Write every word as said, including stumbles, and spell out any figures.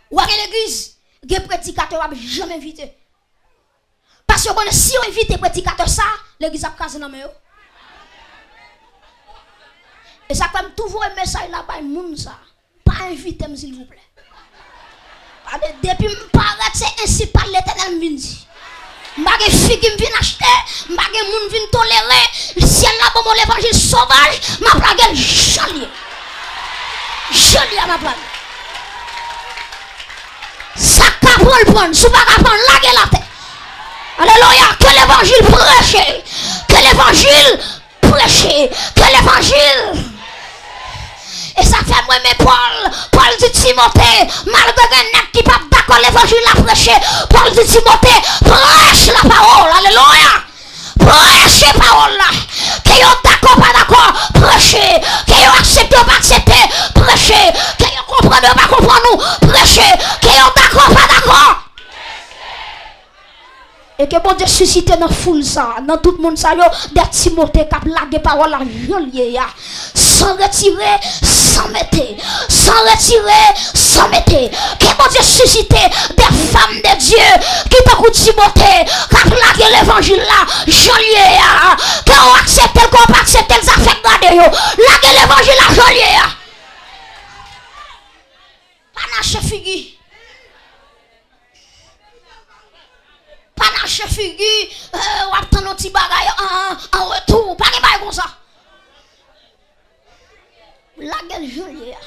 Ou a gen legliz, gen predikatè w ap janm envite. Paske yo konnen si yo envite predikatè sa, legliz ap kraze nan men yo. E sa k fè m tou voye mesaj la bay moun sa. Pa envite m silvouplè. Gade, depi m parèt, se ensi pale Letènèl m vin di. M pa gen figi m vin achte, m pa gen moun vin tolere. Syèl la ban m yon levanjil sovaj, m ap lage l jan l ye. Jan l ye a m ap lage. Sa k ka pran l pran l, si w pa ka pran l, lage l atè. Alelouya, ke levanjil preche, ke levanjil preche, ke levanjil. E sa fè m renmen Pòl. Pòl di Timote, malgre gen nèg ki p ap dakò levanjil la preche, Pòl di Timote, prêche la parole. Alelouya. Preche pawòl la. Ke yo dakò pa dakò, preche. Ke yo aksepte yo pa aksepte, preche. Ke yo konprann yo pa konprann ou, preche. Ke yo dakò pa dakò. E ke Bondye sisite nan foul sa, nan tout moun sa yo, de Timote k ap lage pawòl la jan l ye a, san retire, san mete, san retire, san mete. Ke Bondye sisite de fanm de Dye ki tankou Timote, k ap lage levanjil la jan l ye a. Ke w aksepte l, ke w pa aksepte l, zafè gade yo. Lage levanjil la jan l ye a. Pa nache figi. Pa nache figi, eh, w ap tann yon ti bagay an, an, an retou. Pa gen bagay konsa. Lage l jan l ye a.